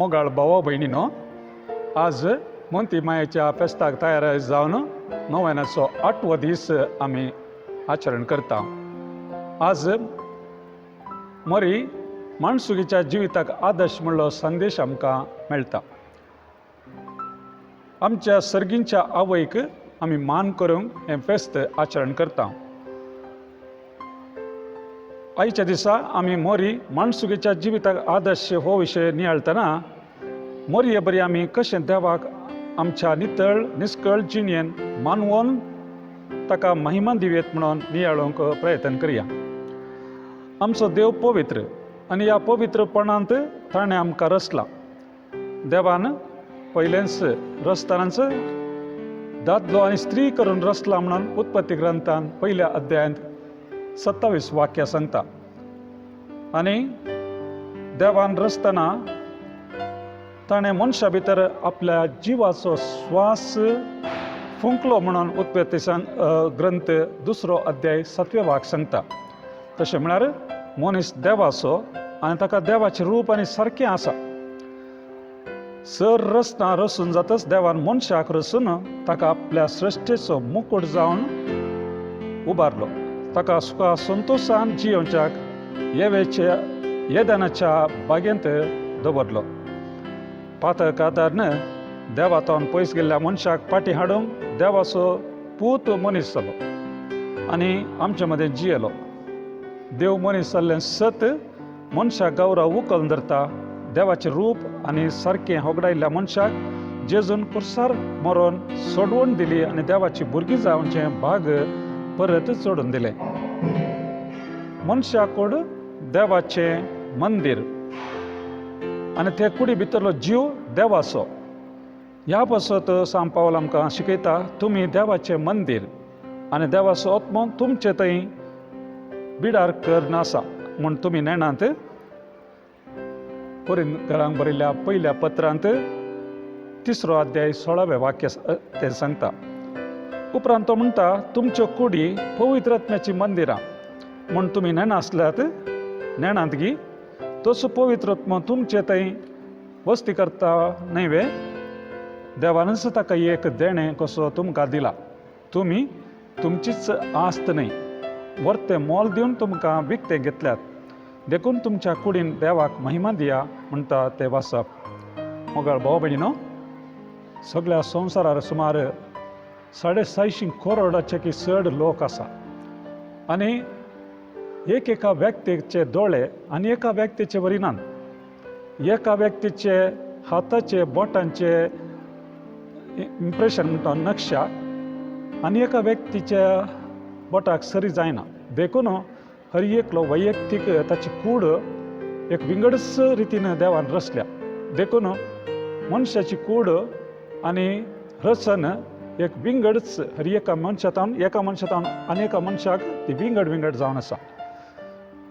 मोगाळ भावा भयणीनो, आज मोंती मायेच्या फेस्ताक तयार जावन नव्यानाचो आठवो दीस आमी आचरण करता. आज मरी माणसुगीच्या जिविताक आदर्श म्हणलो संदेश आमकां मेळटा. आमच्या सर्गींच्या आवयक आमी मान करूंक हें फेस्त आचरण करता. आयच्या दिसा आमी मोरी माणसुगीच्या जिविताक आदर्श हो विशय नियाळतना मोरये बरी आमी कशें देवाक आमच्या नितळ निस्कळ जिणेन मानवोन ताका महिमा दिवयेत म्हणून नियाळूंक प्रयत्न करया. आमचो देव पवित्र आनी ह्या पवित्रपणांत ताणें आमकां रचला. देवान पयलेंच रचतनाच दादलो आनी स्त्री करून रचला म्हणून उत्पत्ती ग्रंथान पयल्या अध्यायांत 27 वाक्यां सांगता. आनी देवान रचतना ताणें मनशा भितर आपल्या जिवाचो स्वास फुंकलो म्हणून उत्पत्ती ग्रंथ दुसरो अध्याय सातवे वाक सांगता. तशें म्हळ्यार मनीस देवाचो आनी ताका देवाचें रूप आनी सारकें आसा. सर रचना रचून जातच देवान मनशाक रचून ताका आपल्या सृश्टेचो मुकूट जावन उबारलो. ताका सुखा संतोशान जियोवच्याक येवेच्या येदानाच्या बागेंत दवरलो. पातक आदारन देवातावन पयस गेल्ल्या मनशाक फाटीं हाडूंक देवाचो पूत मनीस जालो आनी आमचे मदें जियेलो. देव मनीस जाल्लें सत मनशाक गौरव उखलून धरता. देवाचें रूप आनी सारकें होगडायल्ल्या मनशाक जेजून कुर्सार मरोन सोडवण दिली आनी देवाची भुरगीं जावचें भाग परत चडून दिलें. मनशाकूड देवाचें मंदीर आनी ते कुडी भितरलो जीव देवाचो. ह्या पासत सांत पावल आमकां शिकयता, तुमी देवाचें मंदीर आनी देवाचो आत्मो तुमचे थंय बिडार कर आसा म्हूण तुमी नेणांत. कोरिंथकारांक बरयल्ल्या पयल्या पत्रांत तिसरो अध्याय 16वें वाक्य तें सांगता. उपरांत तो म्हणटा, तुमच्यो कुडी पवित्र आत्म्याची मंदिरां म्हूण तुमी नेणा आसल्यात नेणांत गी तसो पवित्र आत्मो तुमचे थंय वस्ती करता न्हय वे. देवानच ताका एक देणें कसो तुमकां दिला. तुमी तुमचीच आस्त न्हय, वर्तें मोल दिवन तुमकां विकतें घेतल्यात. देखून तुमच्या कुडीन देवाक महिमा दिया म्हणटा तें वाचप. मोगाळ भाव भयणीनो, सगळ्या संवसारार सुमार 650 करोडाचे की चड लोक आसा आनी एक एका व्यक्तीचे दोळे आनी एका व्यक्तीचे वरी नात. एका व्यक्तीचे हाताचे बोटांचे इम्प्रेशन म्हणटा नक्षा आनी एका व्यक्तीच्या बोटाक सरी जायना. देखून हर एकलो वैयक्तीक ताची कूड एक विंगडच रितीन देवान रचल्या. देखून मनशाची कूड आनी रचन एक विंगडच हर एका मनशातावन एका मनशातावन आनी एका मनशाक ती विंगड विंगड जावन आसा.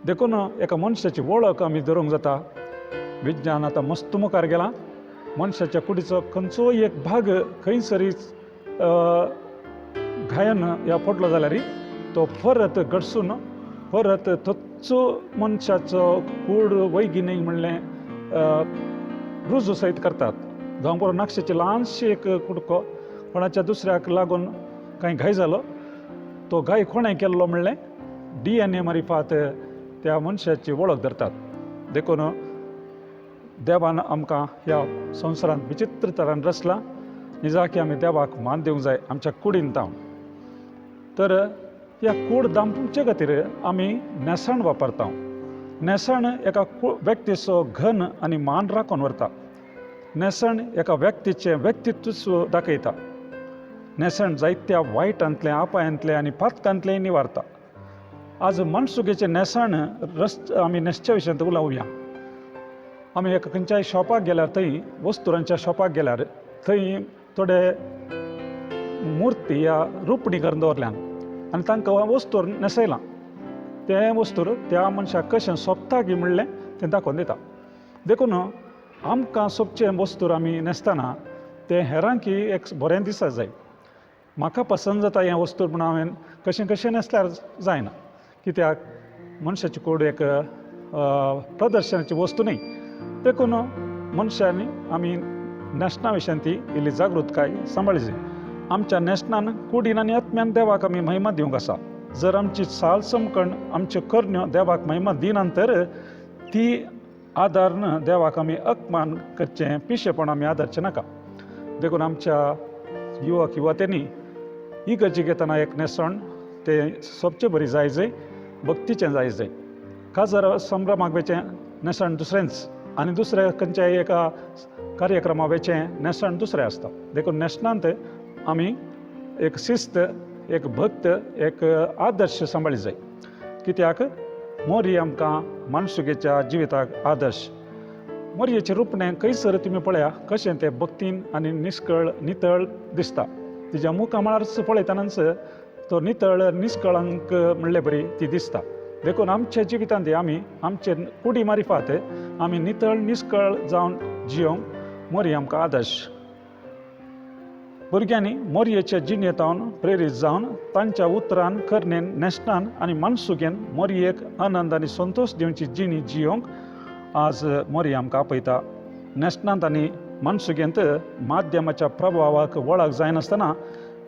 देखून एका मनशाची वळख आमी धरूंक जाता. विज्ञान आतां मस्त मुखार गेलां. मनशाच्या कुडीचो खंयचोय एक भाग खंयसरीच घायन या पडलो जाल्यार तो परत घडसून परत तोच मनशाचो कूड वैज्ञानीक म्हणलें रुजू सयत करतात. जावं पुरो नक्षाची ल्हानशी एक कुडको कोणाच्या दुसऱ्याक लागून कांय घाय जालो तो घाय कोणें केल्लो म्हणलें DNA मारिफात त्या मनशाची वळख धरतात. देखून देवान आमकां ह्या संवसारांत विचित्र तरान रचला. निजाकी आमी देवाक मान दिवंक जाय आमच्या कुडीन तावन. तर ह्या कूड दामचे खातीर आमी न्हेसण वापरता. न्हेसण एका व्यक्तीचो घन आनी मान राखून व्हरता. न्हेसण एका व्यक्तीचें व्यक्तित्व दाखयता. न्हेसण जायत्या वायटांतलें अपायांतलें आनी पातकांतलें निवारता. आज मनसुगेचें न्हेसण रस आमी न्हेसच्या विशयांत उलोवया. आमी एका खंयच्याय शॉपाक गेल्यार थंय वस्तुरांच्या शॉपाक गेल्यार थंय थोडे मुर्ती या रुपणी करून दवरल्यान आनी तांकां वस्तूर न्हेसयलां. तें वस्तूर त्या मनशाक कशें सोबता की म्हणलें तें दाखोवन दिता. देखून आमकां सोबचें वस्तूर आमी न्हेसतना तें हेरांकी एक बरें दिसत जाय. म्हाका पसंत जाता हें वस्तूर म्हूण हांवें कशें कशें न्हेसल्यार जायना. कित्याक मनशाची कूड एक प्रदर्शनाची वस्तू न्हय. देखून मनशांनी आमी न्हेसणा विशयान ती इल्ली जागृतकाय सांबाळी जाय. आमच्या न्हेसणान कुडीन आनी आत्म्यान देवाक आमी महिमा दिवंक आसा. जर आमची साल समकण आमच्यो करण्यो देवाक महिमा दिना तर ती आदारन देवाक आमी अपमान करचें पिशेपण आमी आदारचें नाका. देखून आमच्या युवक युवत्यांनी इगर्जी घेतना एक न्हेसण तें सोबचें बरी जाय जाय, भक्तीचें जाय जाय. काजार संभ्रमाक वेचें न्हेसण दुसरेंच आनी दुसऱ्या खंयच्याय एका कार्यक्रमा वेचें न्हेसण दुसरें आसता. देखून न्हेसणांत आमी एक शिस्त, एक भक्त, एक आदर्श सांबाळी जाय. कित्याक मोरी आमकां मानसुगेच्या जिविताक आदर्श. मोरयेचें रुपणें खंयसर तुमी पळया कशें तें भक्तीन आनी निस्कळ नितळ दिसता. तिज्या मुखामळारच पळयतनाच तो नितळ निस्कळंक म्हणले बरी ती दिसता. देखून आमच्या जिवितांत आमी आमचे कुडी मारिफात आमी नितळ निस्कळ जावन जियोंक मोरी आमकां आदर्श. भुरग्यांनी मोरयेच्या जिणेंत प्रेरीत जावन तांच्या उतरान, करणेन, न्हेसणान आनी मानसुगेन मोरयेक आनंद आनी संतोश दिवची जिणी जियोंक आज मोरी आमकां आपयता. न्हेसणांत आनी मानसुगेंत माध्यमाच्या प्रभावाक वळख जायनासतना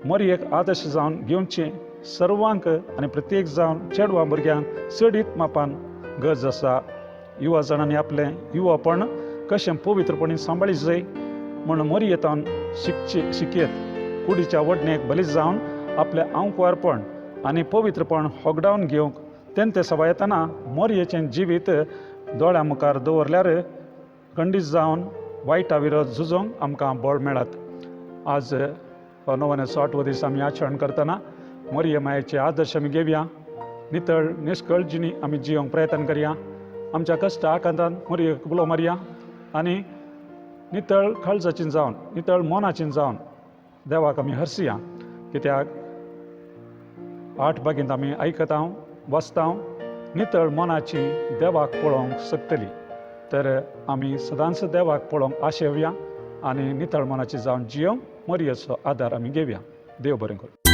मोरयेक आदर्श जावन घेवचें सर्वांक आनी प्रत्येक जावन चेडवां भुरग्यांक चडीत मापान गरज आसा. युवा जाणांनी आपलें युवापण कशें पवित्रपणी सांबाळी जाय म्हूण मोरयेतावन शिकचे शिकयत. कुडीच्या वडणेक बलीस जावन आपलें आंकवारपण आनी पवित्रपण होगडावन घेवंक तें सभा येतना मोरयेचें जिवीत दोळ्या मुखार दवरल्यार खंडीत जावन वायटा विरोध झुजोंक आमकां बळ मेळत. आज नव्याने 8वो दीस आमी आचरण करतना मोरये मायेचे आदर्श आमी घेवया. नितळ निष्कळ जिणी आमी जियोंक प्रयत्न करया. आमच्या कश्ट आकांतान मोरयेक उलो मारया आनी नितळ काळजाचीन जावन, नितळ मनाचीन जावन देवाक आमी हरसुया. कित्याक 8 बागेंत आमी आयकता, वाचता, नितळ मनाची देवाक पळोवंक शकतली. तर आमी सदांच देवाक पळोवंक आशेवया आनी नितळ मनाची जावन जियोंक मोरयेचो आदार आमी घेवया. देव बरें करूं.